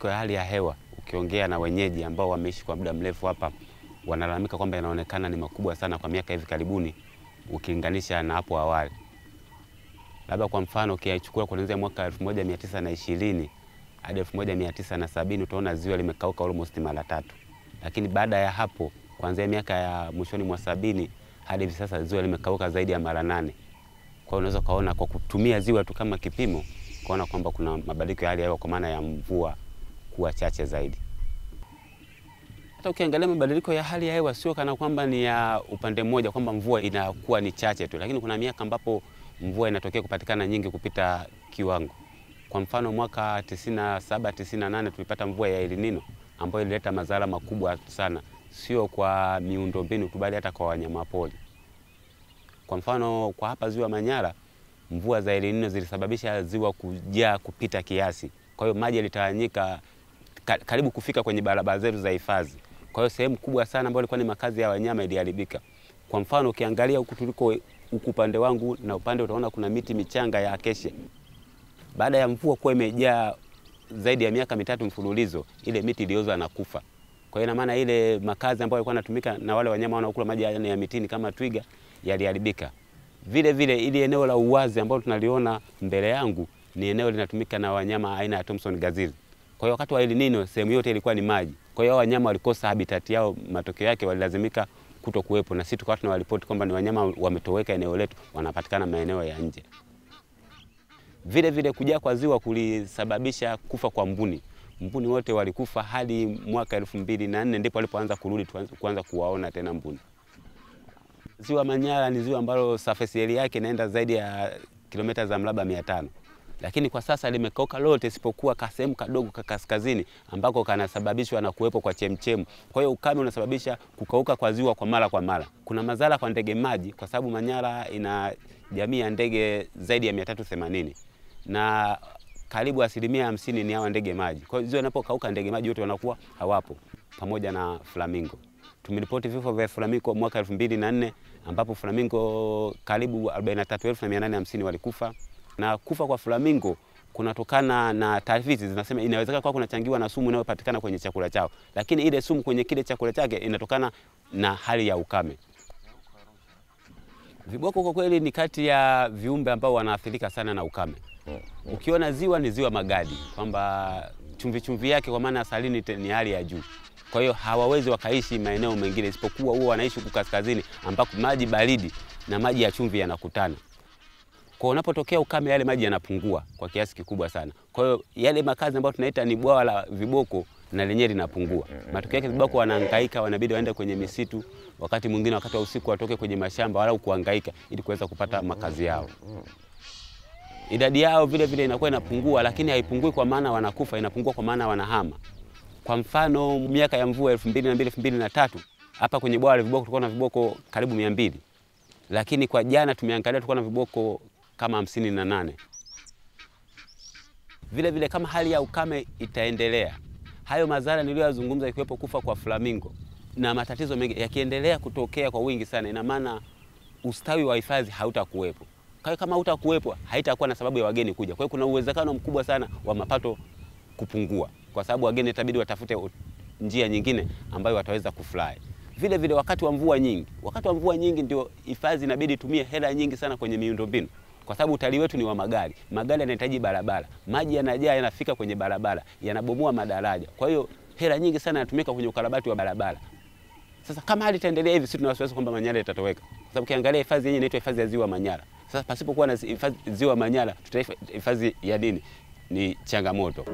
Mabadiliko ya hali ya hewa, ukiongea na wenyeji ambao wameishi kwa muda mrefu hapa, wanalalamika kwamba yanaonekana ni makubwa sana kwa miaka hivi karibuni ukilinganisha na hapo awali. Labda kwa mfano ukiachukua kuanzia mwaka 1920 hadi 1970 utaona ziwa limekauka almost mara tatu. Lakini baada ya hapo kuanzia miaka ya mwishoni mwa 70 hadi hivi sasa ziwa limekauka zaidi ya mara 8. Kwa hiyo unaweza kaona kwa kutumia ziwa tu kama kipimo kuona kwamba kuna mabadiliko ya hali ya hewa kwa maana ya mvua kuwa chache zaidi. Hata ukiangalia mabadiliko ya hali ya hewa sio kana kwamba ni ya upande mmoja kwamba mvua inakuwa ni chache tu, lakini kuna miaka ambapo mvua inatokea kupatikana nyingi kupita kiwango. Kwa mfano mwaka 97 98 tulipata mvua ya El Nino ambayo ilileta madhara makubwa sana, sio kwa miundombinu tu bali hata kwa wanyamapori. Kwa mfano kwa hapa Ziwa Manyara, mvua za El Nino zilisababisha ziwa kujaa kupita kiasi. Kwa hiyo maji yalitawanyika karibu kufika kwenye barabara zetu za hifadhi. Kwa hiyo sehemu kubwa sana ambayo ilikuwa ni makazi ya wanyama iliharibika. Kwa mfano ukiangalia huku tuliko, huku upande wangu na upande, utaona kuna miti michanga ya acacia. Baada ya mvua kuwa imejaa zaidi ya miaka 3 mfululizo, ile miti ilioza na kufa. Kwa hiyo ina maana ile makazi ambayo yalikuwa yanatumika na wale wanyama wanaokula maji ya mitini kama twiga yaliharibika. Vile vile ile eneo la uwazi ambalo tunaliona mbele yangu ni eneo linatumika na wanyama aina ya Thomson gazelle. Kwa hiyo wakati wa El Nino sehemu yote ilikuwa ni maji. Kwa hiyo wanyama walikosa habitat yao, matokeo yake walilazimika kutokuwepo, na sisi tukawa tunaripoti kwamba ni wanyama wametoweka eneo letu, wanapatikana maeneo ya nje. Vile vile kujaa kwa ziwa kulisababisha kufa kwa mbuni. Mbuni wote walikufa hadi mwaka 2004 ndipo walipoanza kurudi, kuanza kuwaona tena mbuni. Ziwa Manyara ni ziwa ambalo surface area yake inaenda zaidi ya kilomita za mraba 500. Lakini kwa sasa limekauka lote isipokuwa kasehemu kadogo ka kaskazini ambako kanasababishwa na kuwepo kwa chemchemu. Kwa hiyo ukame unasababisha kukauka kwa ziwa kwa mara kwa mara. Kuna madhara kwa ndege maji kwa sababu Manyara ina jamii ya ndege zaidi ya 380 na karibu 50% ni hawa ndege maji. Kwa hiyo ziwa linapokauka ndege maji wote wanakuwa hawapo, pamoja na flamingo. Tumeripoti vifo vya flamingo mwaka 2004 ambapo flamingo karibu 43,850 walikufa. Na kufa kwa flamingo kunatokana na tafiti zinasema inawezekana kwa kunachangiwa na sumu inayopatikana kwenye chakula chao, lakini ile sumu kwenye kile chakula chake inatokana na hali ya ukame. Viboko kwa kweli ni kati ya viumbe ambao wanaathirika sana na ukame. Ukiona ziwa ni ziwa magadi, kwamba chumvi chumvi yake kwa maana salinity ni hali ya juu. Kwa hiyo hawawezi wakaishi maeneo mengine isipokuwa huwa wanaishi huku kaskazini ambako maji baridi na maji ya chumvi yanakutana. Kwa unapotokea ukame yale maji yanapungua kwa kiasi kikubwa sana. Kwa hiyo yale makazi ambayo tunaita ni bwawa la viboko na lenyewe linapungua. Matokeo yake viboko wanahangaika, wanabidi waende kwenye misitu, wakati mwingine wakati wa usiku watoke kwenye mashamba wala kuhangaika ili kuweza kupata makazi yao. Idadi yao vile vile inakuwa inapungua, lakini haipungui kwa maana wanakufa, inapungua kwa maana wanahama. Kwa mfano miaka ya mvua 2002 2003 hapa kwenye bwawa la viboko tulikuwa na viboko karibu 200. Lakini kwa jana tumeangalia tulikuwa na viboko kama 58. Vile vile kama hali ya ukame itaendelea, hayo madhara niliyozungumza ikiwepo kufa kwa flamingo na matatizo mengi yakiendelea kutokea kwa wingi sana, ina maana ustawi wa hifadhi hautakuwepo. Kwa hiyo kama hautakuwepo, haitakuwa na sababu ya wageni kuja. Kwa hiyo kuna uwezekano mkubwa sana wa mapato kupungua, kwa sababu wageni itabidi watafute njia nyingine ambayo wataweza kufly. Vile vile wakati wa mvua nyingi, wakati wa mvua nyingi ndio hifadhi inabidi tumie hela nyingi sana kwenye miundombinu, kwa sababu utalii wetu ni wa magari. Magari yanahitaji barabara, maji yanajaa yanafika kwenye barabara, yanabomoa madaraja. Kwa hiyo hela nyingi sana inatumika kwenye ukarabati wa barabara. Sasa kama hali itaendelea hivi, sisi tuna wasiwasi kwamba Manyara itatoweka. Kwa sababu ukiangalia hifadhi yenyewe inaitwa hifadhi ya Ziwa Manyara. Sasa pasipokuwa na hifadhi Ziwa Manyara, tutahifadhi ya nini? Ni changamoto.